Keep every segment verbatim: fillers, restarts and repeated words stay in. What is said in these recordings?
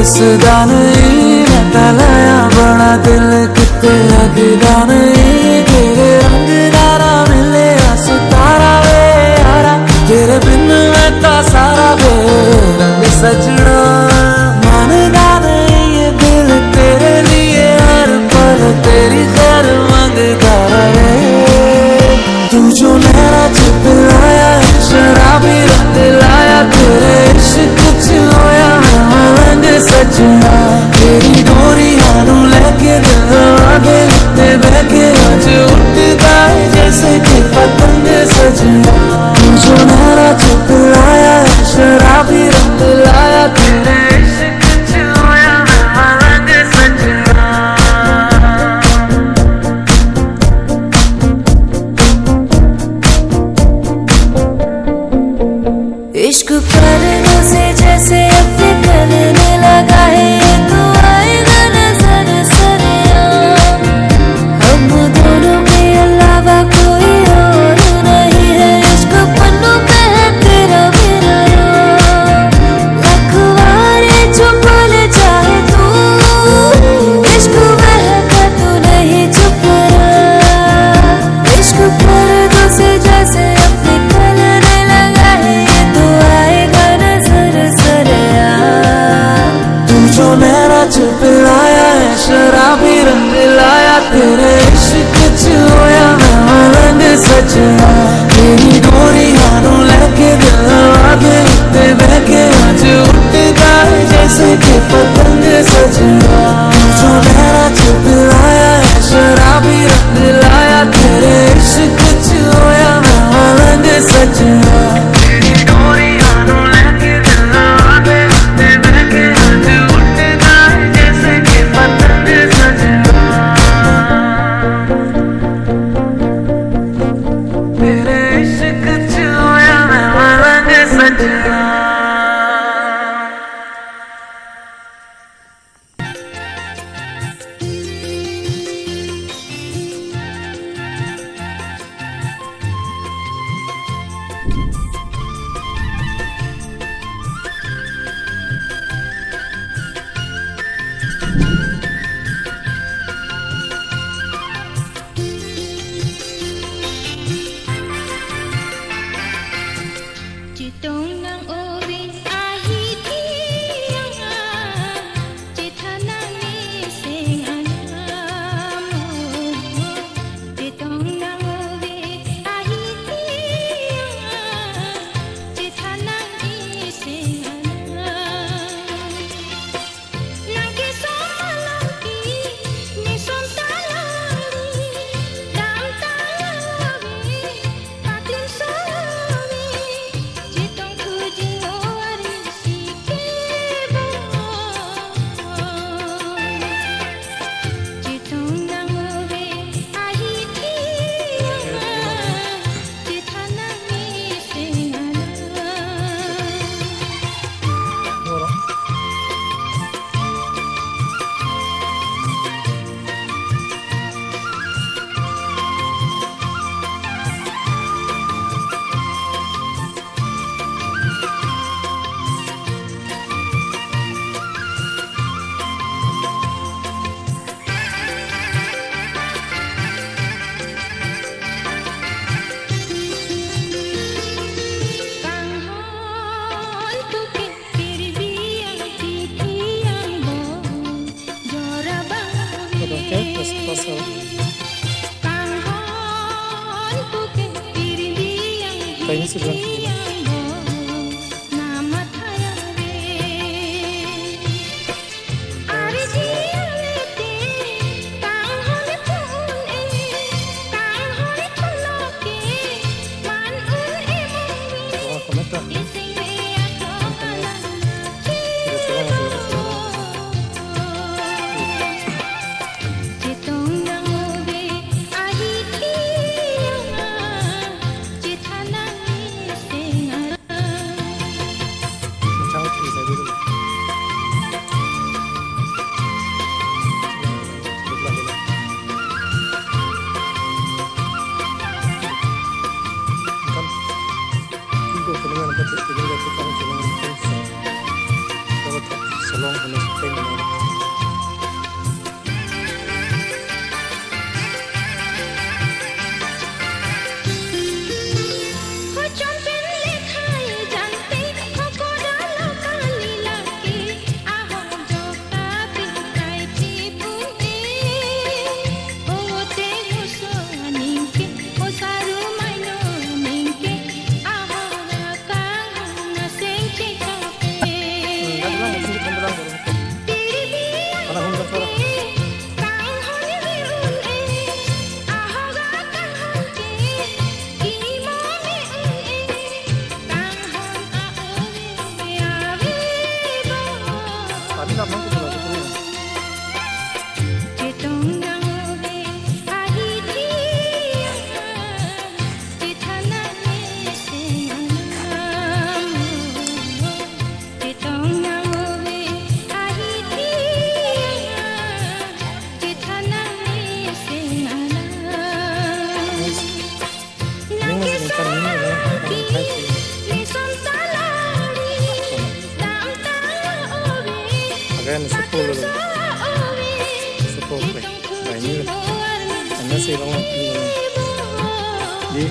दिसदा नहीं मैं काला या बड़ा दिल किते लगदा नहीं, तेरे रंग दारा मिले या सितारा वे यारा, तेरे बिन मैं ता सारा बेरंग सजना। मानदा नहीं ये दिल तेरे लिए हर पल तेरी खैर मांगदा रहे। तू जो नैना चुप लाया, शराबी रंग लाया, तेरे इश्क च होया मैं मलंग सजना। तेरी डोरियां नू लेके दिल आगे ते बहके आज उड़दा है जैसे कि पतंग सजना। तू जो नैना चुप लाया, शराबी रंग लाया, तेरे इश्क च होया मैं मलंग सजना। इश्क पर्दों से जैसे अब निकलने लगा है, ये तो आएगा नजर सरेआम। हम दोनों के अलावा कोई और नहीं है, इश्क पन्नों पे है तेरा मेरा नाम। लखवारे छुपा ले चाहे तू, इश्क महका तू नहीं छुप रहा। इश्क पर्दों से जैसे अब निकलने लगा है, ये तो आएगा नजर सरेआम। तू जो नैना चुप लाया है, शराबी रंग लाया, तेरे इश्क च होया मैं मलंग सजना। तेरी डोरियां नू लेके दिल आगे ते बहके आज उड़दा है जैसे कि पतंग सजना। तू जो नैना चुप लाया है, शराबी रंग लाया, तेरे इश्क च होया मैं मलंग सजना। तेरी डोरियां नू लेके दिल आगे ते बहके आज उड़दा है जैसे कि पतंग सजना। तेरे इश्क च होया मैं मलंग सजना। Chetong nang ove ahi thiang, chethan nang isi anam. Chetong nang ove ahi thiang, chethan nang isi anam. Nang keso malangpi, ne som ta langli, dam ta langve, patin sove, chetong thu jing o arsi kebon. Chetong nang ove ahi thiang, chethan nang isi anam. Kanghon puke pirbi ang titi ang bo jora bang. Oke, pas, pas, ya. Kanghon puke pirbi ang Kaini sedang. Titi ang bo nama thaya re. Kan sepo lo. Sepo kle. Banyu. Karena si rong api lo. Di.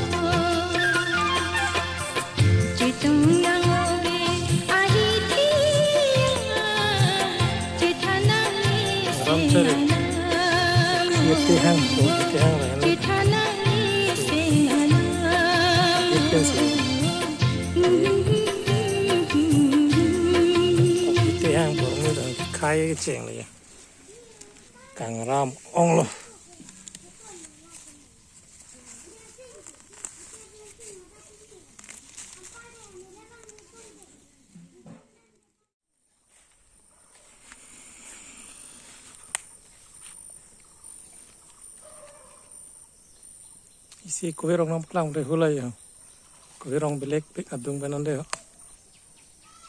Ramchari. Yete hang, yete hang. Yete si. Yete hang bormu dan kai cheng le. Kangram onglo. Isi kove rong nam klang de hulai ya. Kove rong belek pik adung kanan de.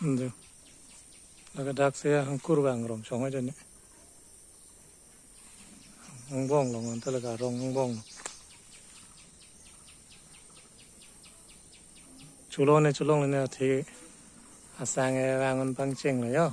Ndu. Laga dak se hangkur bang rong chong aja ne. Angbong long anta laga rong angbong. Chulone chulong ne athe asang e vangun pangcheng lo yo.